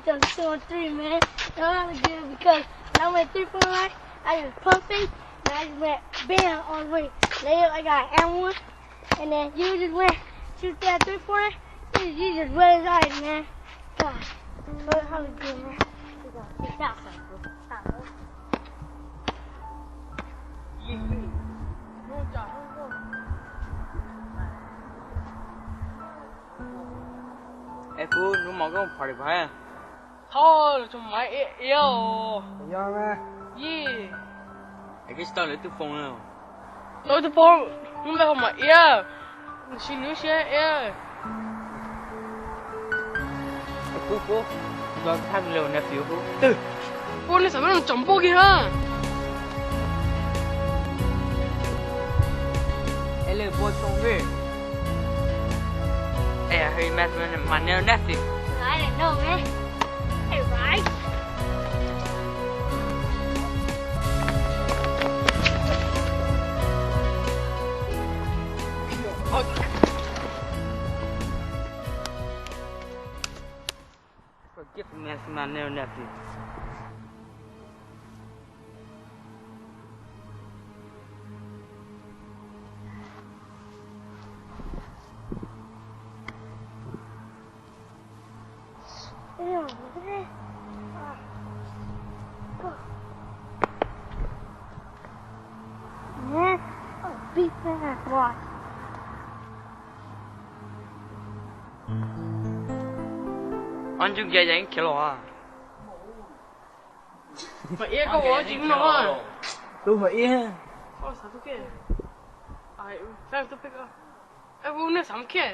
Don't show three, man. No, I'm good because when I went three point line, I just pumping, and I just went bam all the way. Layup, I got and one, and then you just went shoot that three pointer. You, you just went inside, man. God, what a good, man. Good job. Es kuv hnub mos koj party pab. Thaub, tso mas iab iab os. Yog mas. Yij. Es koj tsis tau lawv tus phone na? Tau tus phone, hnub ntawd ho mas iab, sim nws siab iab. Pub, pub, nco thaj lawm na fiv pub. Twg? Pub, nej xav muab tsom npua kiag na. Es lawm pua tso vij. Es hơi mad man, man neo nephew. I don't know, man. Hey, right? Forgive me, man neo nephew. Ob ntsug nkias ces khiav los. Mas iab koj ua tsis no. Tus mas iab. Ub, nej xav khiaj.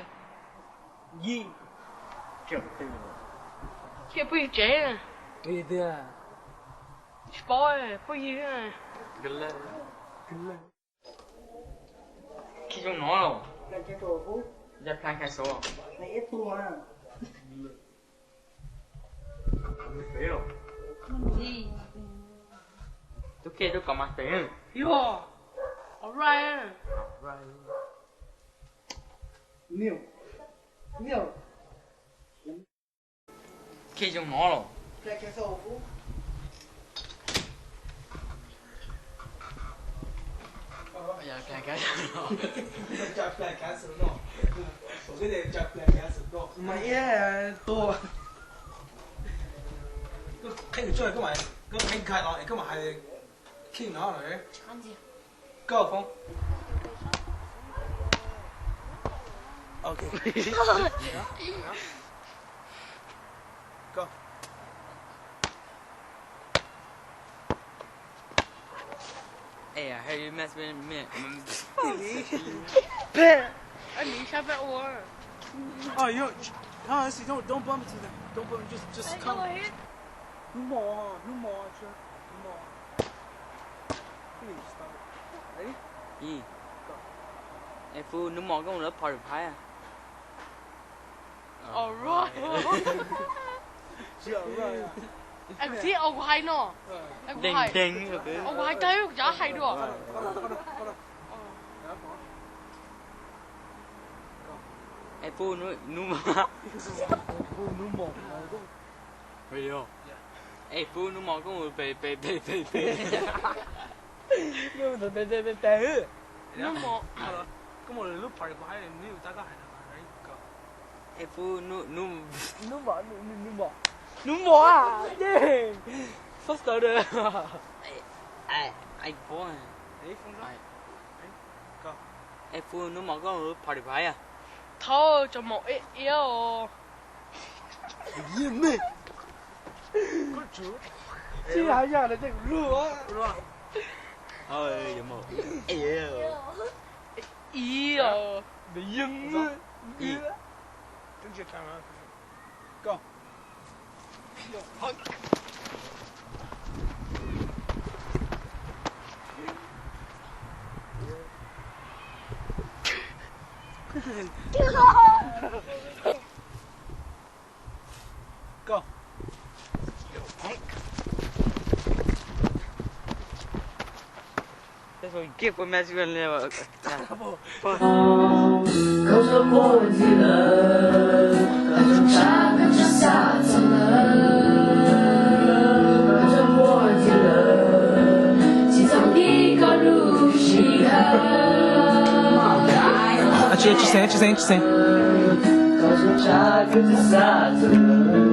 Yij. Khiaj phooj ywg tsev. Tsis paub phooj ywg. Khi zoo no los. Yog plan cancel. Tus kiag tus kom mas pem. Yog. Alright. Khi zoo no los. Mas iab tua. Koj qhib tsuag koj mas, koj qhib nkhaij los es koj mam hais khi no. Koj foob. Ok. Koj. Hey, I heard you mess with me. Oh, you, honestly, don't, don't bump into them. Don't bump, just, just come. Hnub mos, hnub mos, hnub mos. Please stop it. Ready? Go. Es Fub, hnub mos koj mus lawv party pab. Alright. Kuv tib, kuv hais no. Kuv hais, kuv hais tag kuv tsav hais dua. Es Fub, hnub mos, hnub mos. Es Fub, hnub mos koj mus pem, pem, pem, pem, pem. Hnub mos, koj mus lub party kuv hais, hnub tab koj hais no. Es Fub, hnub, hnub mos, hnub mos, hnub mos a. Faster. Es Fub, hnub mos koj mus lub party kuv hais. Thaub, tso mos iab iab os. Tsis hais yam no ces kuv luag. Ib os. Nws yeej. Go. Go. That's what you get for messing with me. Koj txhob quaj ntxiv lawm, koj txhob tshaj, koj txhob xav txog lawm. Tsis xeev, tsis xeev, tsis xeev.